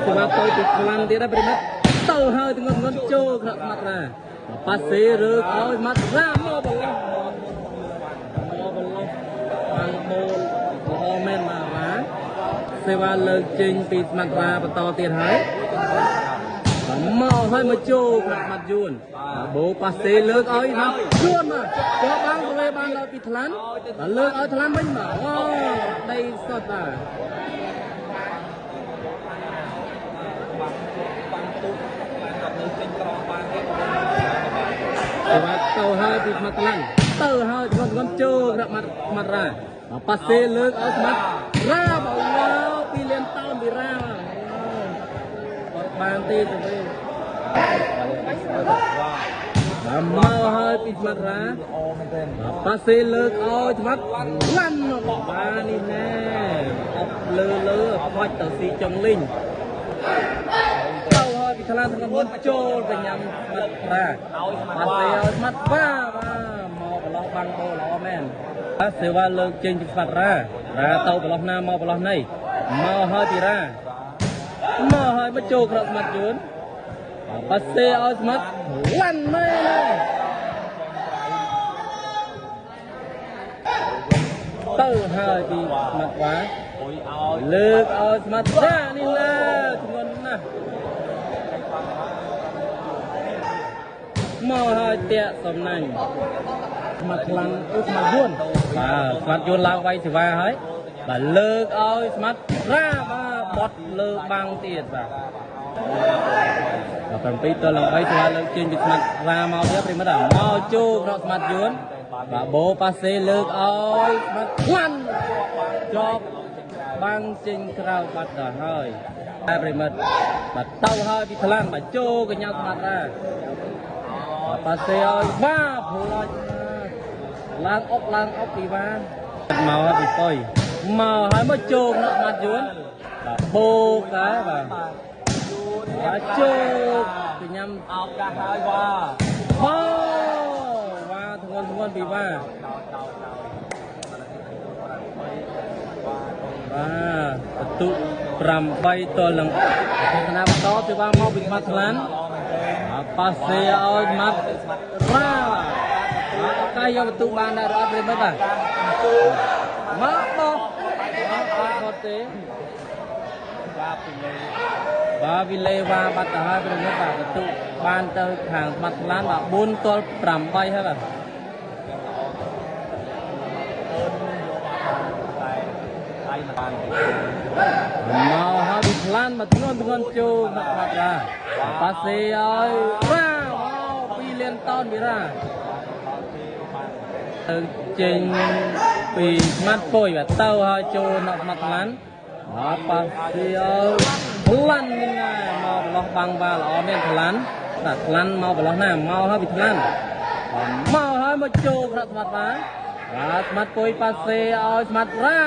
សេវាទៅពីខ្លាំងទៀតហើយប្រិមិត្តទៅហើយធ្ងន់ធ្ងន់ចូលក្រក់ស្មាត់រ៉ាប៉ាសេរើកឲ្យស្មាត់រ៉ាមកបឡោះមកបឡោះបាំងបូលល្អមែនបាទរ៉ាសេវាលើកចេញពីស្មាត់រ៉ាបន្តទៀតហើយមកហើយមកចូលក្រក់ស្មាត់យួនបូប៉ាសេលើកឲ្យមកយួនមកចូលបាំងទៅលេបានដល់ពីថ្លានបាទលើកឲ្យថ្លានវិញបាទអូដីសុតបាទ បាំងទូបានគាត់នៅចេញក្របានទេ សេវាទៅហើយពីស្មាត់ឡាំងទៅហើយធ្ងន់ធ្ងន់ចូលក្រមាត់ស្មាត់រ៉ាប៉ាសេលើកឲ្យស្មាត់រ៉ាបឡោពីលៀនតោនពីរ៉ាអត់បានទេទៅវិញបាទមកហើយពីស្មាត់រ៉ា ល្អមែនទែន ប៉ាសេលើកឲ្យស្មាត់ឡាន់បាននេះណែអប់លើលើផាច់ទៅស៊ីចុងលីងទៅហើយពីថ្លាធ្ងន់ធ្ងន់ចូលទៅញ៉ាំស្មាត់រ៉ា ឲ្យស្មា បា ត់ សេឲ្យស្មាត់បាបាទមកប្រឡោះបាំងបោល្អមែនបាទសេវាលើកចេញពីស្មាត់រ៉ារ៉ាទៅប្រឡោះណាមកប្រឡោះណីមកហើយពីរ៉ាមកហើយមកចូលក្រក់ស្មាត់យួនបាសេឲ្យស្មាត់ឡាន់មែនទៅហើយពីស្មាត់វ៉ា អុយឲ្យ លើកឲ្យស្មាត់រ៉ានេះឡាធ្ងន់ណាស់មកហើយតាក់សំណាញ់ ស្មាត់ខ្លាំងអឺស្មាត់យួនបាទស្មាត់យួនឡើងវាយសេវាហើយបាទលើកឲ្យស្មាត់រ៉ាបាទបត់លើបាំងទៀតបាទ7ទល់នឹង3សេវាលើកចេញពីស្មាត់រ៉ាមកទៀតប្រិមិត្តមកចូលក្រកស្មាត់យួនបាទបោប៉ាសេលើកឲ្យស្មាត់ខ្លាំងជាប់បាំងចេញក្រៅបាត់ទៅហើយតែប្រិមិត្តបាទទៅហើយពីខ្លាំងបាទចូលកញ្ញាស្មាត់រ៉ាបាទប៉ាសេឲ្យបាទផ្លាច់ឡើងអុកឡើងអុកពីវ៉ាមកហើយពីប៉ុយមកហើយមកជោគនៅស្មាត់យួនបាទបោកដែរបាទបាទជោគទៅញ៉ាំ អោបកាសហើយវ៉ា បោវ៉ាធ្ងន់ធ្ងន់ពីវ៉ាបាទបន្ទុ8ទល់នឹងទស្សនាបន្តសេវាមកពីស្មាត់ថ្លានបាទប៉ាសេឲ្យស្មាត់រ៉ាបាទឱកាសយកបន្ទុបានដែរអត់ប្រិមិត្តបាទមកបោះមកអត់ផុតទេ បាទពីលេ បាទវិលេវ៉ាបាត់ទៅហើយប្រិមិត្តបាទបន្ទុបានទៅខាងស្មាត់ថ្លានបាទ4ទល់8ហើយបាទ តែដៃមិនបានទេ មកហើយពីថ្លានមកធ្ងន់ធ្ងន់ចូលមកបាត់រ៉ាប៉ាសេឲ្យរ៉ាមកពីលៀនតោនពីរ៉ាទៅចេញពីស្មាត់ពុយបាទទៅហើយចូលនៅស្មាត់ថ្លានបាទប៉ាសេឲ្យថ្លាននេះណាមកប្រឡោះបាំងវ៉ាល្អមែនថ្លានបាទថ្លានមកប្រឡោះណាមកហើយពីថ្លានបាទមកហើយមកចូលក្រក់ស្មាត់វ៉ាបាទស្មាត់ពុយប៉ាសេឲ្យស្មាត់រ៉ា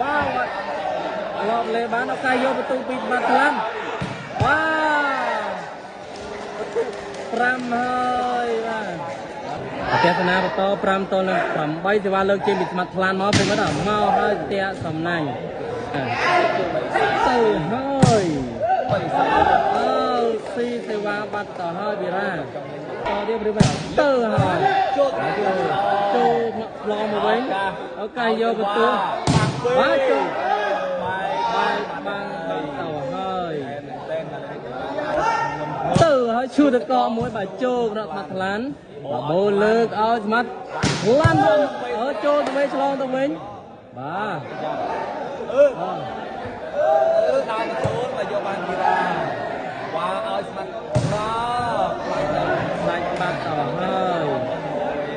វ៉ាវឡប់លេបានឱកាសយកបន្ទុកពីស្មាត់ថ្លានវ៉ា5ហើយបាទអទេសនាបន្ត5ទល់នឹង8សេវាលើកចេញពីស្មាត់ថ្លានមកព្រមត្តមកហើយផ្ទះសំណាញ់ទៅហើយអើស៊ីសេវាបាត់ទៅហើយវីរ៉ាតទៀតព្រមត្តទៅហើយ ចូល ចូលមកឆ្លងមកវិញឱកាសយកបន្ទុកបាទចូល បាយ បាយបាំងទៅហើយ មែនទែន ទៅហើយឈូតកមួយបាទចូលក្រក់ស្មាត់ថ្លានបាទបូលើកឲ្យស្មាត់ថ្លានវិញអើចូលទៅវិញឆ្លងទៅវិញបាទ អឺអឺដើរចូលមកយកបានពីរ៉ាវ៉ាឲ្យស្មាត់រ៉ាខ្លាញ់ទៅ សាច់បាត់ទៅហើយ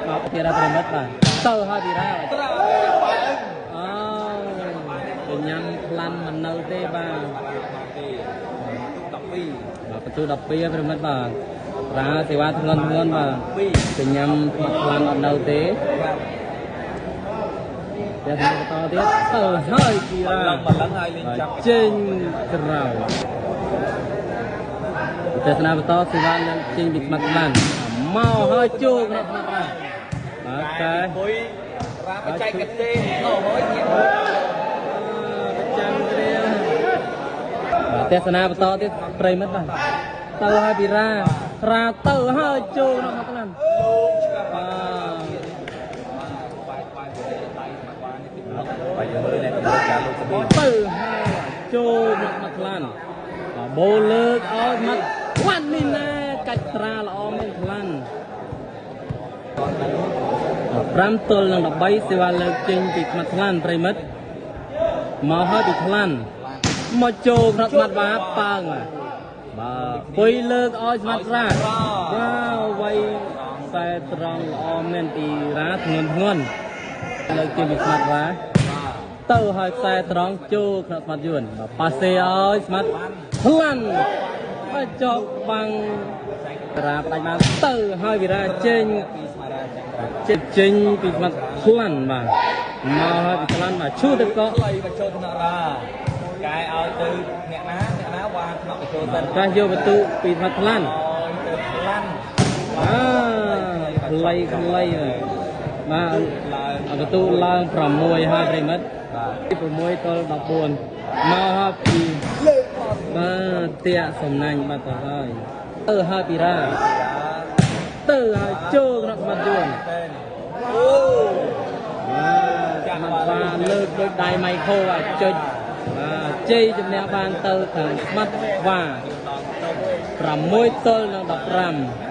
មកទៀតដល់ប្រិមិត្តបាទទៅហើយពីរ៉ា ត្រាបាយអឹង អូទៅញ៉ាំថ្លានមិននៅទេបាទ បានទេ12 បាទបន្ទូ12ប្រិមិត្តបាទរាសេវាធ្ងន់ធ្ងន់បាទ 2 ទៅញ៉ាំថ្លានអត់នៅទេ បាទ តែបន្តទៀតទៅហើយពីរ៉ា ឡើងមកឡើងហើយលេងចាប់ ចេញក្រៅទស្សនាបន្តសេវាលើកចេញពីស្មាត់ឡានមកហើយចូលក្នុងស្មាត់ឡានបាទតែ ពុយរ៉ាបច្ចេកទេសអូហូយញៀន ប្រចាំគ្រាបាទ ទស្សនាបន្តទៀតប្រិមិត្តបាទទៅហើយពីរ៉ារ៉ាទៅហើយចូលក្នុងមកឡាន លោកឆ្កា បាទ បាយបាយដៃស្មាត់វ៉ានេះទីបាយមើលនេះការលោកស្ប៊ី ទៅហើយចូលមកមកឡានបាទបូលើកឲ្យមកវ៉ាន់នេះណែកាច់ត្រាល្អមែនខ្លាំង5ទល់នឹង13សេវាលើកចេញពីខ្មាត់ខ្លានប្រិមិត្តមកហើយពីខ្លានមកចូលក្នុងស្មាត់វ៉ាប៉ើងបាទបាទពុយលើកឲ្យស្មាត់រ៉ាវ៉ាវវៃខ្សែត្រង់ល្អមែនពីរ៉ាធ្ងន់ធ្ងន់លើកចេញពីស្មាត់វ៉ាទៅហើយខ្សែត្រង់ចូលក្នុងស្មាត់យួនបាទប៉ាសេឲ្យស្មាត់ខ្លាំងហើយចប់បាំងរ៉ាផ្ដាច់បានទៅហើយវីរ៉ាចេញ ពីស្មារតីចាញ់ ចេញចេញពីស្មាត់ខ្លាំងបាទមកហើយពីខ្លាំងបាទឈូទៅកក់ ខ្លីបញ្ចូលថ្នាក់រ៉ាកែឲ្យទៅអ្នកណាអ្នកណាវ៉ាថ្នាក់បញ្ចូលសិន កាសយកបន្ទុពីស្មាត់ខ្លាំង ឲ្យទៅខ្លាំង អាខ្លីខ្លីបាទ ឡើង បន្ទុឡើង6ហើយប្រិមិត្ត បាទ 6ទល់14មកហើយពី លើកមក បាទតាក់សំណាញ់បាត់ទៅហើយទៅហើយពីរ៉ាទៅហើយចូលក្នុងស្មាត់យួន តែអូ បាទស្មាត់វ៉ាលើកដូចដៃម៉ៃខូអាចចុចបាទជ័យជំនះបានទៅខាងស្មាត់វ៉ា ដល់ទៅ 6ទល់នឹង15